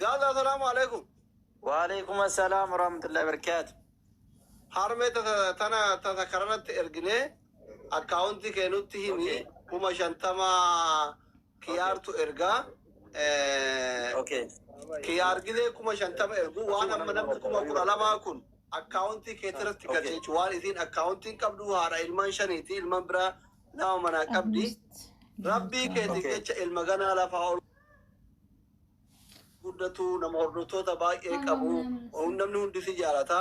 Gaazaa, salaamu alaikum. Waalaikum assalam warahmatullahi wabarakatuh. Harmee tana tasa karanatti erginee akkaawuntii kee nutti himi. 50,000 kiyaartu ergaa. Kiyaar gidee 50,000 ergu waan amma namni 12,000 kun akkaawuntii keetirratti galche jechuudha. Waan isiin akkaawuntiin qabdu haadha ilmaan shaniiti, ilmaan biraa nama manaa qabdi. Rabbii keetiif jecha ilma ganaa lafaa ol guddatu, nama hordoftoota baay'ee qabu, namni hundi si jaalata,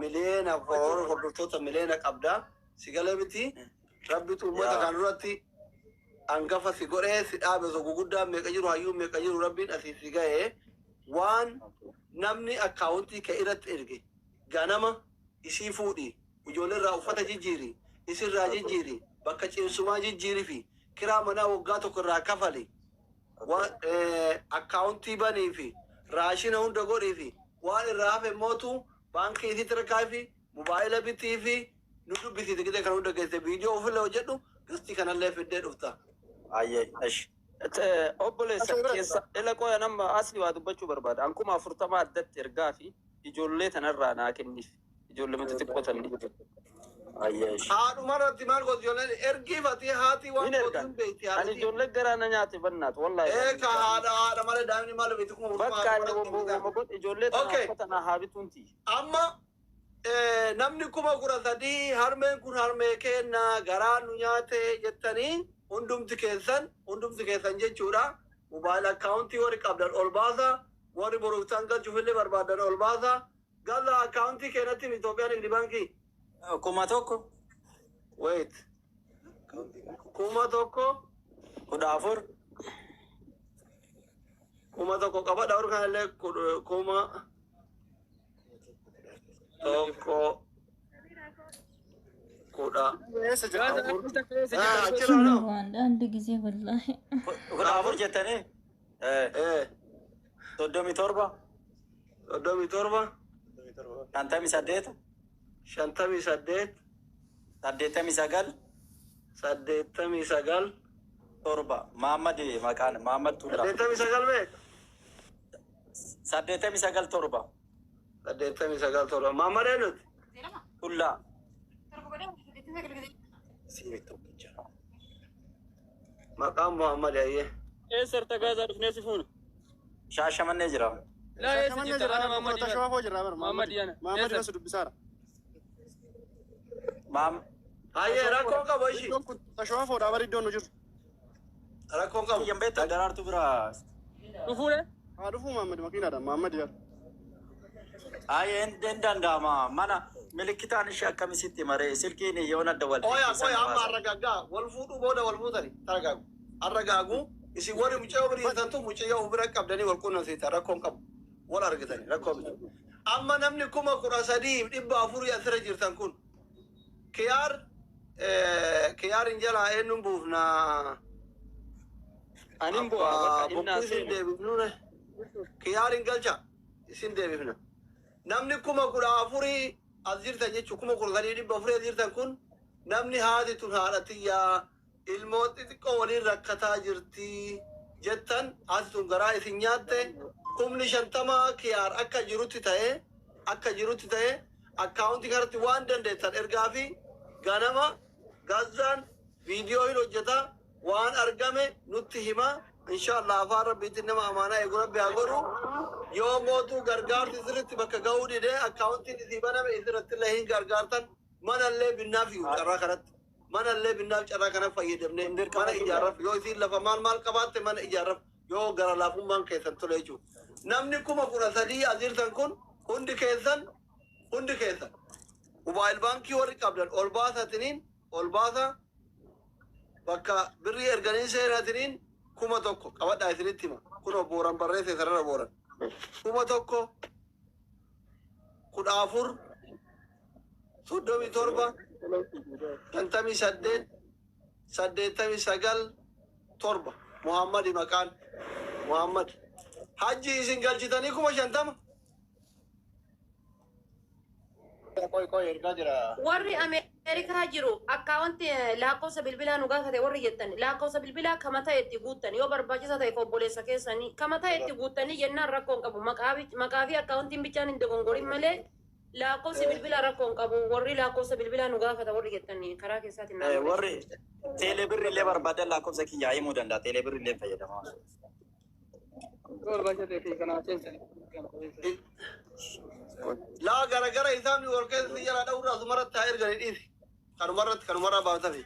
miliyoona hordoftoota miliyoona qabda. Si galee miti? Rabbitu uummata kan duratti hangafa si godhee si dhaabe. Osoo guguddaa meeqa jiru, hayyuu meeqa jiru, Rabbiin asii si ga'ee. Waan namni akkaawuntii kee irratti erge ganama isii fuudhi, ijoollee irraa uffata jijjiiri, isirraa jijjiiri, bakka ciibsumaa jijjiiri fi kiraa manaa waggaa tokko irraa kafali, waan akkaawuntii banii fi raashina hunda godhii fi waan irraa hafe mootu baankii isitti rakkaa fi mobaayila bitii fi nu dubbisiite. Gidee kana hunda geesse viidiyoo ofillee hojjedhu, gastii kanallee fiddee dhufta. Ayyee, esh. Obboleessa keessa ila qoya, nama asli waa dubbachuu barbaada. An 40,000 addatti ergaa fi ijoollee tanarraa naa kenniif. Ijoollee miti xiqqoo tanni. Ayyee, esh. Haadhuma irratti maal gootu? Ijoolleen ergiifati, haati waan Hin gootu ergan. hin beekti Ani haadhati. ijoollee garaa na nyaate bannaatu wallahi. Ee, ka haadha malee daa'imni maal beekti 40 Bakka haadhuma inni irratti ergitaa. woma godhe ijoollee tana uffata naa haa bituunti. Amma namni 13,000 harmeen kun harmee kenna garaa nu nyaate jettanii hundumti keessan jechuudha. Mobaayil akkaawuntii warri qabdan ol baasa, warri boruuftaan galchuufillee barbaadan ol baasa. Gaza, akkaawuntii keenyatti Itoophiyaan Nigdi Baankii. 1000. Wait. 1000. 14. 1000 qabadha, warri kanallee 1000 14. Achirraa noo. አንድ ጊዜ ወላሂ። 14 jettanii? 37. 37. 58. 58. 89. 89. 7. Mahammad, maqaan Mahammad Tullaa. 89 meeqa? 89 7. 89 7. Mahammad eenyuti? Tullaa. Maqaan Muhammad, ayyee. Eessa Gaazaa dhufnee si fuuna? Shaashamannee jira. Laa, eessa Shaashamannee jirta? jira. Ana Mahammad Yana. Tashawaafoo jira bara. Mahammad Yana. Mahammad Eessa? Yana dubbisaara. Maam. Ayyee, rakkoon qabu ishii. Iddoon kun tashawaafoodha bara iddoon nu jiru. Rakkoon qabu. Kiyyan beektaa, Daraartuu bira. Dhufuudha? Haa dhufuu Mahammad makiinaadha Mahammad Yana. Ayyee, hin danda'ama. Mana milikitaan ishee akkamisitti maree silkiin yoon adda wal. Oya, qoya, amma arragaggaa wal fuudhuu booda wal fuutani taragaagu. Arragaagu isin warri mucayyoo bira jirtantu mucayyoo bira qabdanii wal quunnamsiisan, rakkoon qabu. Wal argitanii rakkoo miti. Amma namni 13,400 asirra jirtan kun kiyaar kiyaarin jalaa eenyuun buufnaa? Anin bu'aa bakka inni Bokkuu isin seenu. deebifnuune. Kiyaarin galcha, isin deebifna. Namni 14,000 as jirtan jechuun 13,400 as jirtan kun namni haati tun haadha tiyyaa, ilmoo xixiqqoo waliin rakkataa jirti jettan, haati tun garaa isin nyaatte, 50,000 kiyaar akka jirutti ta'ee akkaawuntii kanatti waan dandeessan ergaa fi ganama Gaazaan viidiyoo hin hojjeta, waan argame nutti hima. Inshallah, afaan Rabbiitiin nama amaanaa eegu Rabbi haa godhu. Yoo mootuu gargaarsi sirritti bakka ga'uu didee akkaawuntiin isii baname isirratti illee hin gargaartan, manallee binnaaf iyyuu carraa kanatti manallee binnaaf, carraa kana fayyadamne mana ijaarraf. Yoo isiin lafa maal maal qabaatte mana ijaarraf, yoo gara laafummaan keessan tole jechuudha. Namni 13,000 as jirtan kun hundi keessan mobaayil baankii warri qabdan ol baasatiniin ol baasa, bakka birrii erganii seenatiniin 1000 qabadhaa isinitti hima. Kunoo booran barreesse, sarara booran 1000 14 37 58 89 7. Muhammadi, maqaan Muhammad. Hajji isin galchitanii 50,000. Qoy qoy ergaa jira. Warri Ameerikaa jiru akkaawwanti lakkoofsa bilbilaa nu gaafate warri jettan lakkoofsa bilbilaa kama ta'e itti guuttan yoo barbaachisa ta'e obboleessa keessanii kama ta'e itti guuttanii jennaan rakkoo hin qabu. Maqaa fi akkaawwantiin bichaan hin dogongorin malee lakkoofsi bilbilaa rakkoo hin qabu. Warri lakkoofsa bilbilaa nu gaafata warri jettan karaa keessaatiin naa Warri teelee birrii illee barbaadan lakkoofsa kiyyaa himuu danda'a. Teelee birrii illee fayyadama. Laa garagara isaamni wal keessa jala dha'urraa sumarratti haa erganii dhiisi. Kanumarratti kanumarraa baaftafi.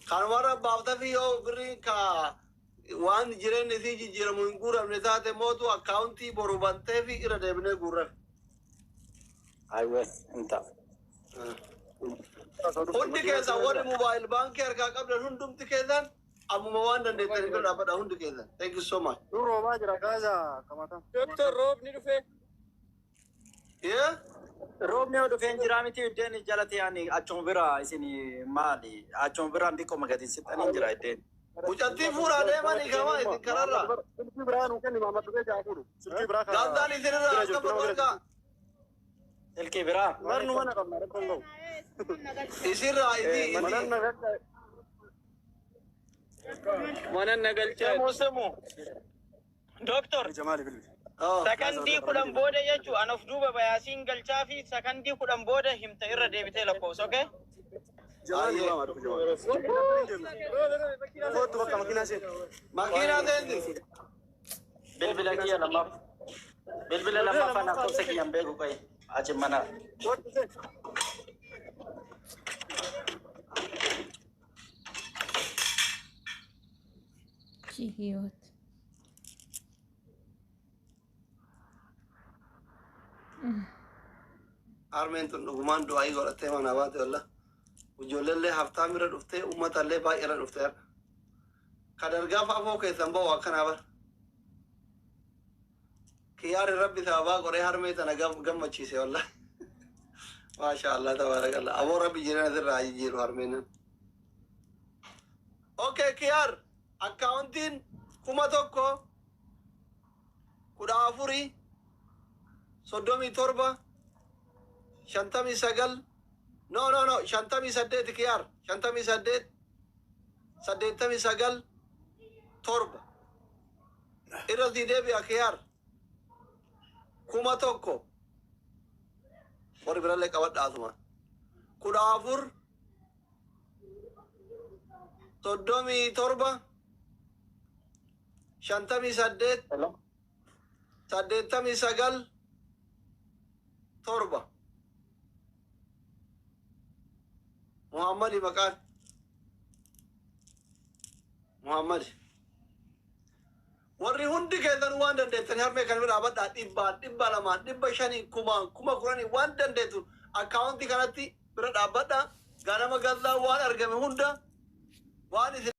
Kanumarra baaftafi yoo birriin ka waan jireenyi isii jijjiiramu hin guuramne taate mootu akkaawuntii boru bantee fi irra deebinee guurrafi. Ayiwee hin ta'a. Hundi keessan warri mobile baankii harkaa qabdan hundumti keessan ammuma waan dandeettanii bira dhaabbadha hundi keessan. Thank you so much. Nu roobaa jira gaazaa kamata. Doktor, roobni dhufee. Yeah? Roobni yoo dhufeen jiraa miti, iddeen jala ta'anii achuma bira isin maali, achuma biraan xiqqoo gadi siqanii jira iddeen. Mucattii fuudhaa deemanii kamaa isin kararraa. Silkii biraa nuu kenni, Maamad dhufee jaa fuudhu. Silkii biraa kan. Gaazaan isinirraa akka bakka Silkii biraa. Marnu mana qabna, rakkoon qabu. Isirraa isi Mana isi. na galcha. Mana nagalchaa. Semu semu. Doctor, Jamaali bilbil. Oh. sakandii 10 booda jechuu an of duuba bayaasiin galchaa fi sakandii 10 booda himta irra deebitee lakkoofsa, okay? Jamaali Maamad dhufu Jamaali. Kootu bakka makiinaa seen. Makiinaa seenti. Bilbila kiyya lammaaf. Bilbila lammaffaa lakkoofsa kiyyaan beeku qayi. Achi mana. Kootu seen. ቺ ህይወት። Harmeen tun dhugumaan du'aayii godhattee manaa baate walla. Ijoolleellee haftaam irra dhuftee, uummatallee baay'ee irra dhuftee har'a. Ka dargaa fa'aa keessan bahu akkanaa bara. Kiyyaarri rabbi sababaa godhee harmee tana gammachiise walla. Maasha Allah, tabaarakallah. Aboo rabbi jireenya sirraa haa jijjiiru harmeen. Okay, Kiyyaar, akkaawuntiin 1014 37 59, no, no, no, 58, Kiyyaar, 58 89 7 irra sii deebi'a. Kiyyaar, 1000, warri birallee qabadha asuma, 14 37 58 89 7. Muhammadi, maqaan Muhammadi. Warri hundi keessan waan dandeettan harmee kan bira dhaabadhaa, dhibbaan, 200n, 500n, 1000n, 10,000 waan dandeettu akkaawuntii kanatti bira dhaabbadhaa. Ganama gallaa waan argame hunda waan isin